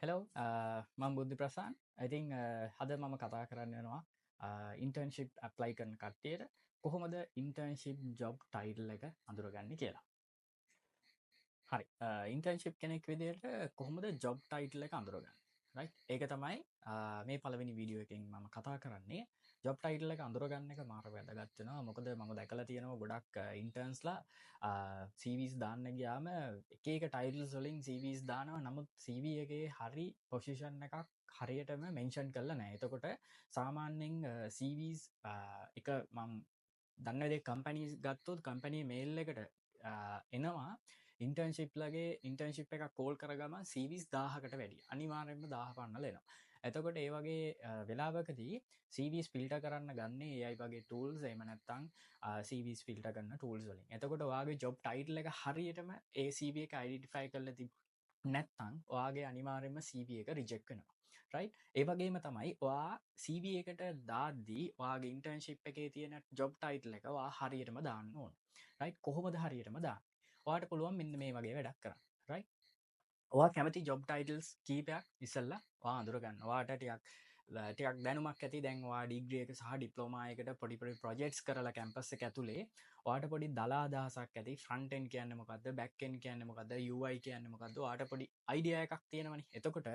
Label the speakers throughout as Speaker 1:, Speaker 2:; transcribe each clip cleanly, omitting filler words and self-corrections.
Speaker 1: Hello, මං බුද්ධි ප්‍රසාන්. ඉතින් අද මම කතා කරන්න යනවා ඉන්ටර්න්ෂිප් ඇප්ලයි කරන කට්ටියට කොහොමද ඉන්ටර්න්ෂිප් ජොබ් ටයිටල් එක අඳුරගන්නේ කියලා. හරි, ඉන්ටර්න්ෂිප් කෙනෙක් විදිහට කොහොමද ජොබ් ටයිටල් එක අඳුරගන්නේ? රයිට්, ඒක තමයි මේ පළවෙනි වීඩියෝ එකෙන් මම කතා කරන්නේ. ජොබ් ටයිටල් එක අඳුරගන්න එක මාර වැදගත් වෙනවා. මොකද මම දැකලා තියෙනවා ගොඩක් ඉන්ටර්න්ස්ලා CVs දාන්න ගියාම එක එක ටයිටල්ස් වලින් CVs දානවා. නමුත් CV එකේ හරි පොසිෂන් එකක් හරියටම මෙන්ෂන් කරලා නැහැ. එතකොට සාමාන්‍යයෙන් CVs එක මම දන්න විදිහේ කම්පැනිස් ගත්තොත් කම්පැනි මේල් එකට එනවා ඉන්ටර්න්ෂිප් ලගේ ඉන්ටර්න්ෂිප් එකක් කෝල් කරගම CVs 1000කට වැඩි, අනිවාර්යෙන්ම 1000 පන්නලා එනවා. එතකොට ඒ වගේ වෙලාවකදී CVs filter කරන්න ගන්නේ AI වගේ ටූල්ස්, එහෙම නැත්නම් CVs filter කරන ටූල්ස් වලින්. එතකොට ඔයාගේ ජොබ් ටයිටල් එක හරියටම ඒ CV එක අයිඩෙන්ටිෆයි කරලා තිබ් නැත්නම් ඔයාගේ අනිවාර්යෙන්ම CV එක රිජෙක්ට් වෙනවා. රයිට්, ඒ වගේම තමයි ඔයා CV එකට දාද්දී ඔයාගේ ඉන්ටර්න්ෂිප් එකේ තියෙන ජොබ් ටයිටල් එක ඔයා හරියටම දාන්න ඕන. රයිට්, කොහොමද හරියටම දාන්නේ? ඔයාට පුළුවන් මෙන්න මේ වගේ වැඩක් කරන්න. රයිට්, ඔයා කැමති ජොබ් ටයිටල්ස් කීපයක් ඉස්සෙල්ලා ඔයා අඳුරගන්න. ඔයාට ටිකක් ටිකක් දැනුමක් ඇති දැන් ඔයා ඩිග්‍රී එක සහ ඩිප්ලෝමා එකට පොඩි පොඩි ප්‍රොජෙක්ට්ස් කරලා කැම්පස් එක ඇතුලේ ඔයාට පොඩි දල අදහසක් ඇති ෆ්‍රන්ට් එන්ඩ් කියන්නේ මොකද්ද, බෑක් එන්ඩ් කියන්නේ මොකද්ද, UI කියන්නේ මොකද්ද, ඔයාට පොඩි අයිඩියා එකක් තියෙනවනේ. එතකොට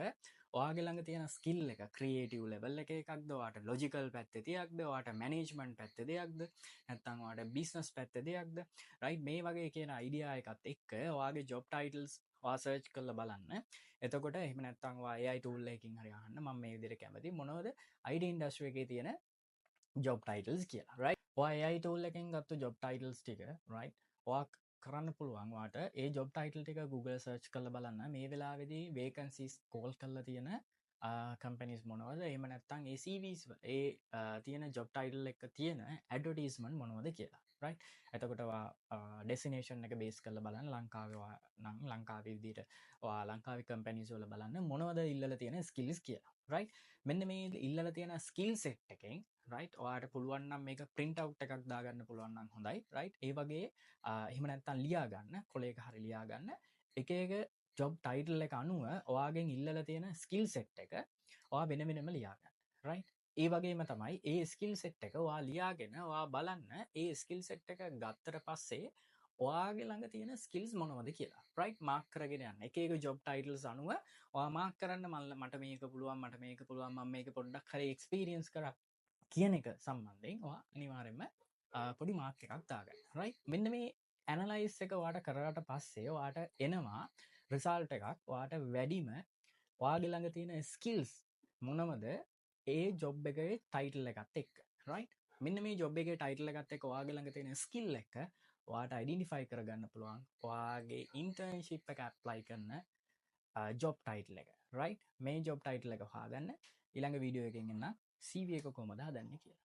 Speaker 1: ඔයාගේ ළඟ තියෙන ස්කිල් එක ක්‍රියේටිව් ලෙවල් එකේ එකක්ද, ඔයාට ලොජිකල් පැත්තේ දෙයක්ද, ඔයාට මැනේජ්මන්ට් පැත්තේ දෙයක්ද, නැත්නම් ඔයාට බිස්නස් පැත්තේ දෙයක්ද, රයිට්, මේ වගේ කියන අයිඩියා එකත් එක්ක ඔයාගේ ජොබ් ටයිටල්ස් ඔයා සර්ච් කරලා බලන්න. එතකොට එහෙම නැත්නම් ඔයා AI tool එකකින් හරි අහන්න මම මේ විදිහට කැමති මොනවද IT industry එකේ තියෙන ජොබ් ටයිටල්ස් කියලා. රයිට්, ඔයා AI tool එකෙන් ගත්ත ජොබ් ටයිටල්ස් ටික, රයිට්, ඔයා කරන්න පුළුවන් ඔයාට ඒ ජොබ් ටයිටල් ටික Google search කරලා බලන්න මේ වෙලාවේදී වේකන්සිස් කෝල් කරලා තියෙන කම්පැනිස් මොනවද, එහෙම නැත්නම් ඒ CVs ඒ තියෙන ජොබ් ටයිටල් එක තියෙන ඇඩ්වර්ටයිස්මන්ට් මොනවද කියලා. රයිට්, එතකොට ඔයා ඩෙස්ටිනේෂන් එක බේස් කරලා බලන්න ලංකාවේ ඔයා නම් ලංකාවේ විදිහට ඔයා ලංකාවේ කම්පැනිස් වල බලන්න මොනවද ඉල්ලලා තියෙන ස්කිල්ස් කියලා. රයිට්, මෙන්න මේ ඉල්ලලා තියෙන ස්කිල් සෙට් එකෙන්, රයිට්, ඔයාට පුළුවන් නම් මේක ප්‍රින්ට් අවුට් එකක් දාගන්න පුළුවන් නම් හොඳයි. රයිට්, ඒ වගේ එහෙම නැත්නම් ලියා ගන්න කොලයක හරි ලියා ගන්න එක එක ජොබ් ටයිටල් එක අනුව ඔයාගෙන් ඉල්ලලා තියෙන ස්කිල් සෙට් එක ඔයා වෙන වෙනම ලියා ගන්න. රයිට්, ඒ වගේම තමයි ඒ ස්කිල් සෙට් එක ඔයා ලියාගෙන ඔයා බලන්න ඒ ස්කිල් සෙට් එක ගත්තට පස්සේ ඔයාගේ ළඟ තියෙන ස්කිල්ස් මොනවද කියලා. රයිට්, මාක් කරගෙන යන්න එක එක ජොබ් ටයිටල්ස් අනුව ඔයා මාක් කරන්න මල්ල මට මේක පුළුවන්, මට මේක පුළුවන්, මම මේක පොඩ්ඩක් හරි එක්ස්පීරියන්ස් කරා කියන එක සම්බන්ධයෙන් ඔයා අනිවාර්යයෙන්ම පොඩි මාක් එකක් දාගන්න. රයිට්, මෙන්න මේ ඇනලයිස් එක ඔයාට කරාට පස්සේ ඔයාට එනවා රිසල්ට් එකක්. ඔයාට වැඩිම ඔයාගේ ළඟ තියෙන ස්කිල්ස් මොනවද ඒ ජොබ් එකේ ටයිටල් එකත් එක්ක. රයිට්, මෙන්න මේ ජොබ් එකේ ටයිටල් එකත් එක්ක ඔයාගේ ළඟ තියෙන ස්කිල් එක ඔයාට අයිඩෙන්ටිෆයි කරගන්න පුළුවන් ඔයාගේ ඉන්ටර්න්ෂිප් එක ඇප්ලයි කරන ජොබ් ටයිටල් එක. රයිට්, මේ ජොබ් ටයිටල් එක හොයාගන්න ඊළඟ වීඩියෝ එකෙන් එන්න CV එක කොහොමද හදන්නේ කියලා.